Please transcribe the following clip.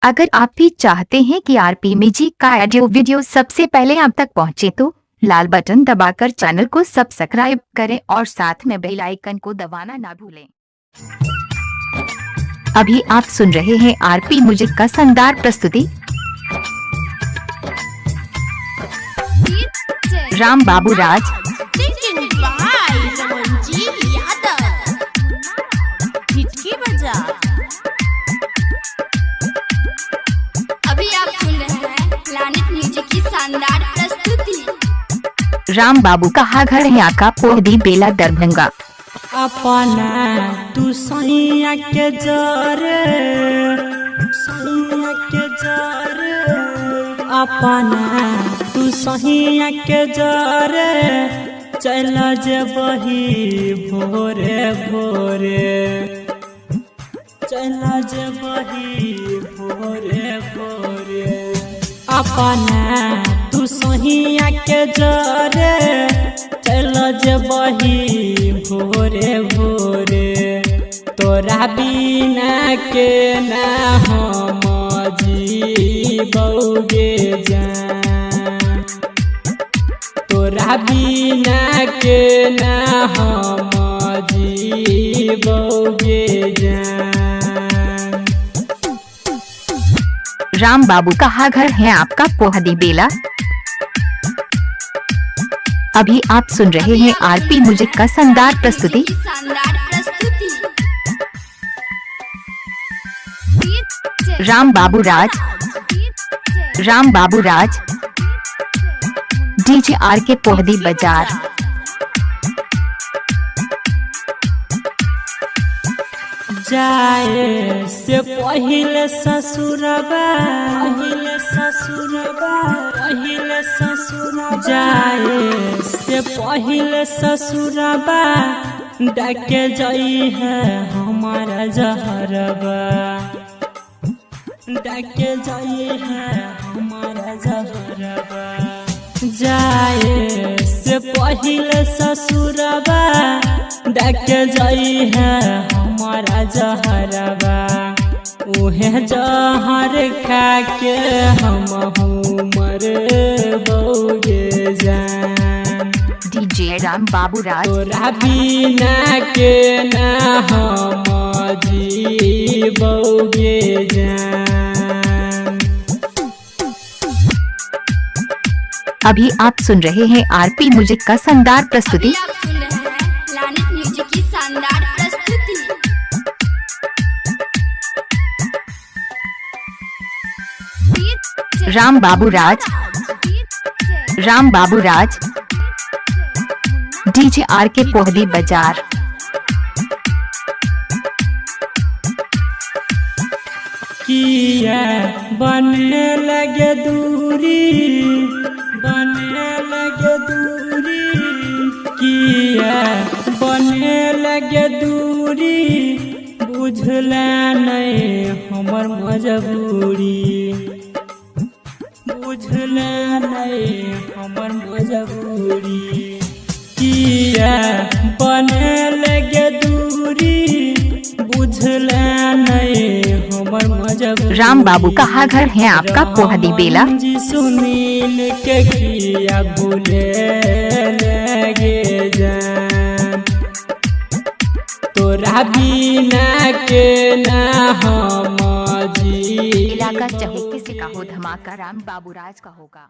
अगर आप भी चाहते हैं कि आरपी म्यूजिक का ऑडियो वीडियो सबसे पहले आप तक पहुंचे तो लाल बटन दबाकर चैनल को सब्सक्राइब करें और साथ में बेल आइकन को दबाना ना भूलें। अभी आप सुन रहे हैं आरपी म्यूजिक का शानदार प्रस्तुति। राम बाबू राज, अभी आप सुन रहे हैं प्लैनेट म्यूजिक की शानदार प्रस्तुति। राम बाबू का घर है आका पोहदी बेला दरभंगा। अपना तू सैया के जरे, सैया के जरे, अपना तू सैया के जरे, चल जेबही भोरे भोरे, चल जेबही भोरे भोरे। अपना तू सैया के जरे, चल जेबही भोरे भोरे, तोरा बिना के ना हम जीबौगे जान, तोरा बिना के ना हम जीबौगे जान। राम बाबू का घर है आपका पोहदी बेला। अभी आप सुन रहे हैं आरपी म्यूजिक का शानदार प्रस्तुति। राम बाबू राज, राम बाबू राज, डीजे are के पोहदी बाजार। जाए से पहले ससुरबा, पहले ससुरबा, पहले ससुरबा, जाए से पहले ससुरबा, डाके जाई है हमारा जहरबा, डाके जाई है हमारा जहरबा। जाए से पहले ससुरबा, डाके जाई है हमारा जहरबा, उहे जहर खा के हम मर बौगे जान। डीजे राम बाबू राज, तोरा बिना के ना हम जीबौगे जान। अभी आप सुन रहे हैं आरपी म्यूजिक का शानदार प्रस्तुति। आप सुन रहे हैं प्लैनेट म्यूजिक की शानदार प्रस्तुति। राम बाबू राज, राम बाबू राज, डीजे are के पोहदी बाजार। किया बनने लगे दूरी, बनने लगे दूरी, किया बनने लगे दूरी, बुझला नहीं हमर मजबूरी, बुझला नहीं हमर मजबूरी। किया बने लगे दूरी, बुझला नहीं हमर मजबूरी। राम बाबू का घर है आपका पोहदी बेला। जी सुनील के किया भूले लगे जान, तोरा बिना के ना हम जी इलाका चाहे किसी का हो, धमाका राम बाबू राज का होगा।